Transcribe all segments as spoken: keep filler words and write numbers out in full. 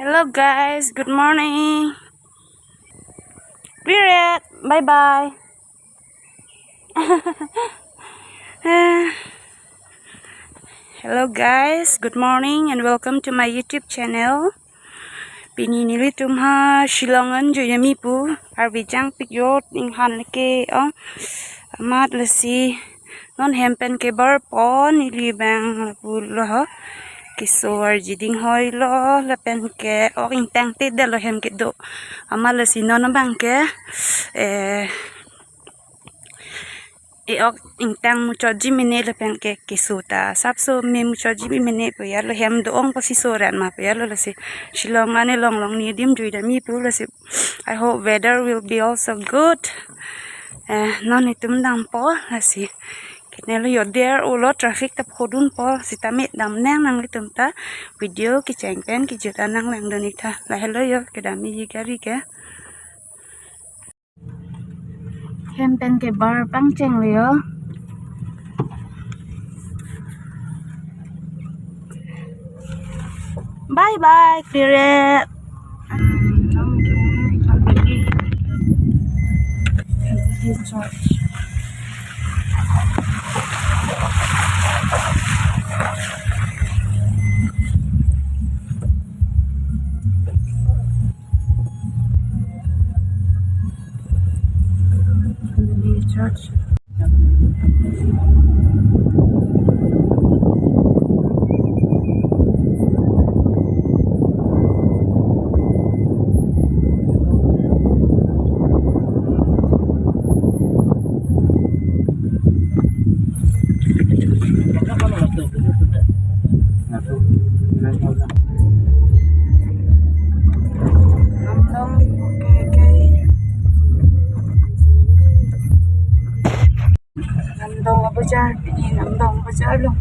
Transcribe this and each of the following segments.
Hello guys, good morning. Period. Bye bye. Hello guys, good morning and welcome to my YouTube channel. Pini nelitum ha Shillong an juiyami pu, arve jangpik jot inghan leke ong. Amat lasi non hem pen kebar pon neli abang lapu lo ho. Keso arji ding hoi lo lapen ke ok ingtang te delo hem kedo. Amat lasi non abang ke, eh, e ok ingtang muchotji mene lapen ke keso ta sapso me muchotji mene pu ya lo, hem do-ong pusi so ran ma pu ya lo. Lasi Shillong an along long nelitum juidamji pu lasi. I hope weather will be also good. Eh, non itum dampo lasi. Kene lo yo der ulo traffic ta phodunpo sitame damnang nanglitum ta video kecheng pen kejut an nanglangdun ik tha. Lahelo yo kedamji gari ke. Hem pen kebar pangcheng lo yo. Bye bye, Kire. Church. Namdong, okay, okay. Namdong bazar, pini Namdong bazar lo.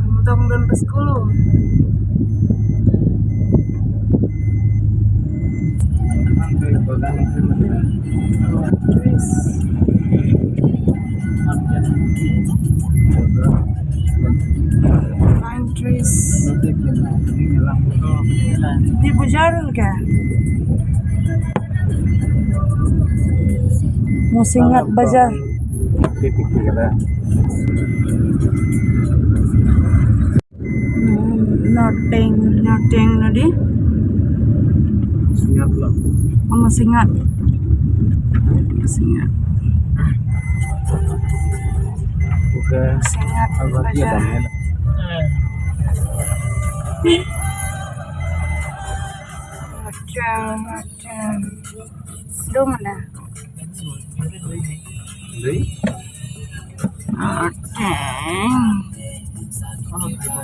Namdong Don Bosco lo. Pine trees. Di bazar ke? Musingat bazar. Hmm, Norteng, Norteng nodi. Musingat lo. Oh, Musingat. Musingat. Oke. Musingat bazar. Norteng, Norteng. Do mana? Norteng.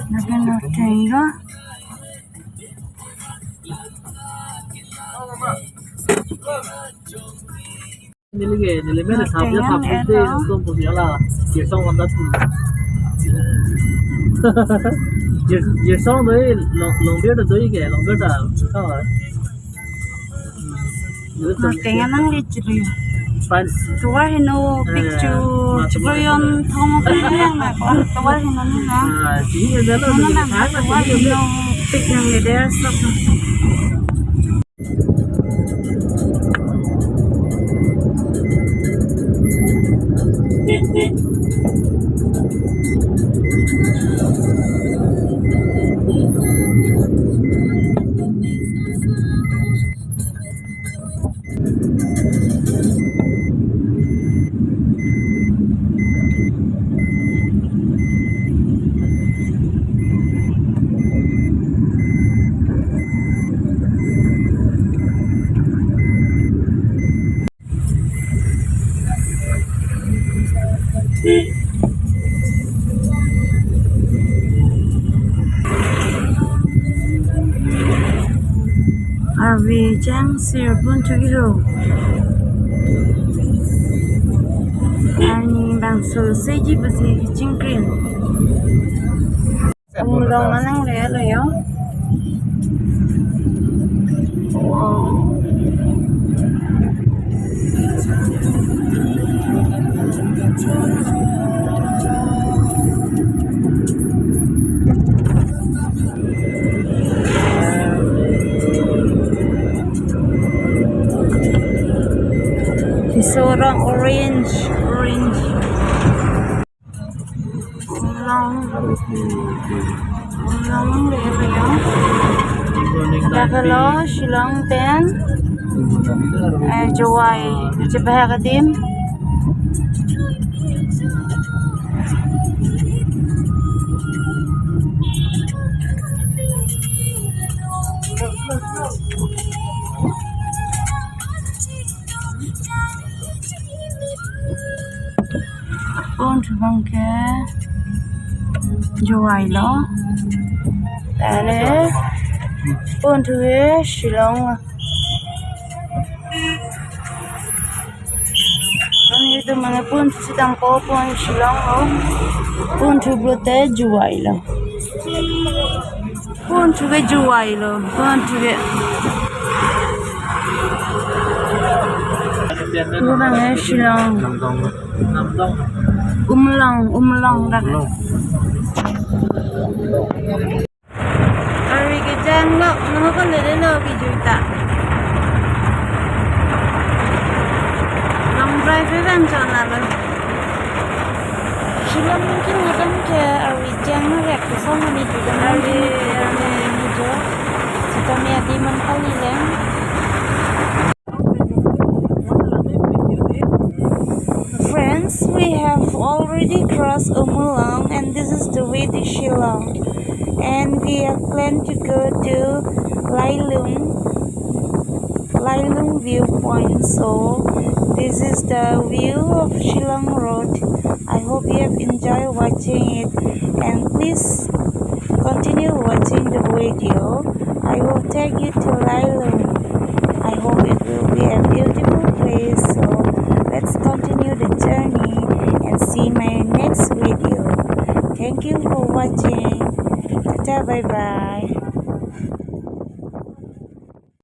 Lagi Norteng do. Neli ke, neli mere sab ya sab ante, no? Tum pusi ala, Jirsong wanda tu. Jir, Jirsong doi, long, long beer doi ke, long beer ta, kau. Norteng anang le chiri. Fine. Tovar heno pik chu, eh, chibroyon thong ko yang na ko. Tovar heno ni na. Ah, sini ada lo. Mana na, tovar heno pik nang le der sok. Arve changsir pon chukiro. Arni bangso seji pusi chingkrin. Amulong anang le lo yo. Wow. So rong orange, orange. Long, long area. Dak ke lo Shillong pen, eh, Jowai, chebahak adim. Ponthu abang ke Jowai lo. Tale ponthu ke Shillong lo. Kami itu mana ponthu sitang po pon Shillong lo. Ponthu pulote Jowai lo. Ponthu ke Jowai lo, ponthu ke. Pulang ya Shillong. Umlong, Umlong dak. Arvi kejang lo, nang ko le lo video ta. Long drive pen chon lo. Shillong ke nang ke arvi kejang lo ya, ke so mani tu kan arvi, arvi. Sitame adim an kali leng. Friends, we have already crossed Umulong, and this is the way to Shillong. And we have planned to go to Lailung, Lailung viewpoint. So, this is the view of Shillong Road. I hope you have enjoyed watching it, and please continue watching the video. I will take you to Lailung. I hope it will be a beautiful place. So let's continue the journey and see my next video. Thank you for watching. Tata, bye bye.